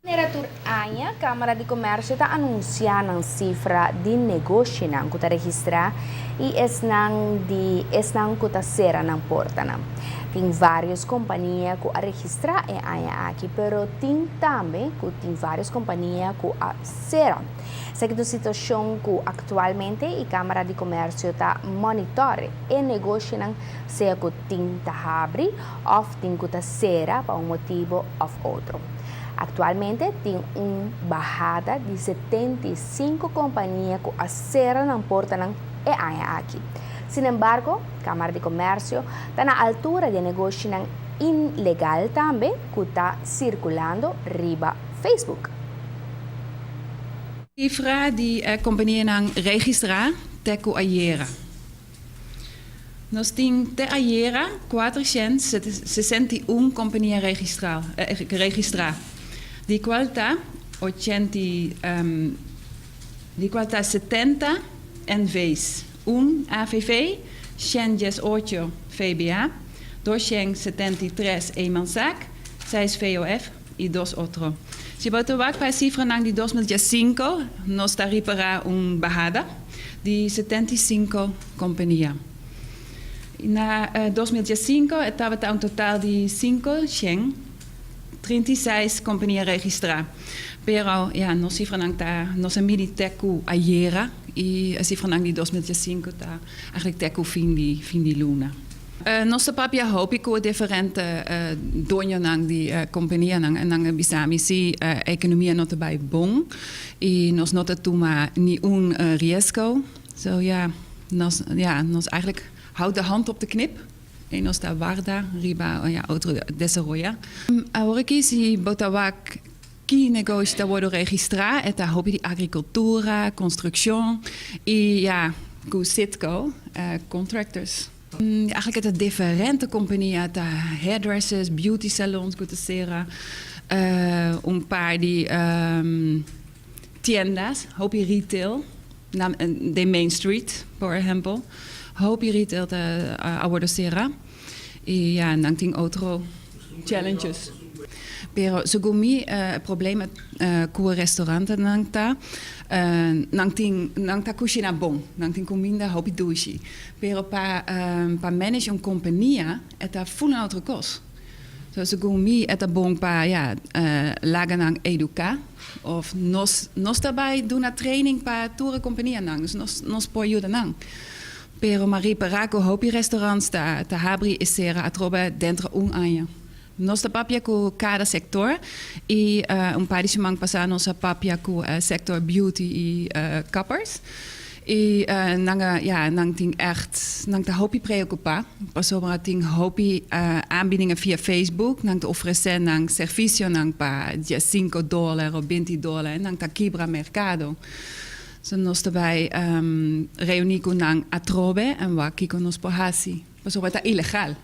Manera tur aña, Kámara di Komèrsio ta anunsiá nan sifra di negoshinan ku ta registrá i esnan di esnan ku ta sera nan portanan. Tin vários kompania ku a registrá e aña aki, pero tin tambe ku tin vários kompania ku a sera. Esaki ta un situashon ku aktualmente e Kámara di Komèrsio ta monitor e negoshinan sea ku tin ta habri òf tin ku ta sera pa un motibu òf otro. Aktualmente tin un bahada di 75 kompania ku a sera nan portanan e aña aki. Sinembargo, Kámara di Komèrsio ta na altura di negoshinan ilegal tambe ku ta sirkulando riba Facebook. Sifra di kompanianan registrá te ku ayera. Nos tin te ayera 461 kompania registrá, di kual ta 80, di kual ta 70 NV's, 1 AVV, 118 VBA, 273 eenmanszaak, 6 VOF i 2 otro. Si bo ta wak pa e sifranan di 2015, nos ta ripará un bahada di 75 kompania. Na 2015 e tabata un total di 536 kompania registrá. Pero ja, nos sifranan ta, nos a midi te ku ayera i e sifranan di 2015 ta eigenlijk te ku fin di luna. Nos ta papia hopi ku diferente doñonan di kompanianan en nan a bisa mi si ekonomia no ta bai bon i nos no ta tuma ningun riesgo. So ja, nos, ja, nos eigenlijk houdt de hand op de knip. I nos ta warda riba, ja, otro desaroyo. Awor aki si bo ta wak ki negoshi ta wòrdu registrá, e ta hopi di agrikultura, konstrukshon i, ja, ku Citgo, contractors. Eigenlijk e ta diferente kompania, ta hairdressers, beauty salons ku ta sera, un par di tiendas, hopi retail, na de Main Street, por ehèmpel. Hopi retail ta a wòrdu sera. I ja, nan tin otro challenges. Pero segun mi, problema ku e restaurantenan ta, nan tin, nan ta kushiná bon, nan tin kuminda hopi dushi. Pero pa manage un kompania, e ta full un otro kos. So segun mi, e ta bon pa, ja, laga nan eduká òf nos ta bai duna training pa tur e kompanianan, dus nos por yuda nan. Pero m'a ripará ku hopi restaurants ta habri i sera atrobe denter un aña. Nos ta papia ku kada sektor i un par di siman pasá nos a papia ku sektor beauty i kappers. I nan, ja, nan tin echt, nan ta hopi preokupá pasobra tin hopi aanbiedingen via Facebook, nan ta ofresé nan servisionan pa $15 òf $20 en nan ta kibra merkado. So nos ta bai reuní ku nan atrobe en wak kiko nos por hasi pasobra ta ilegal.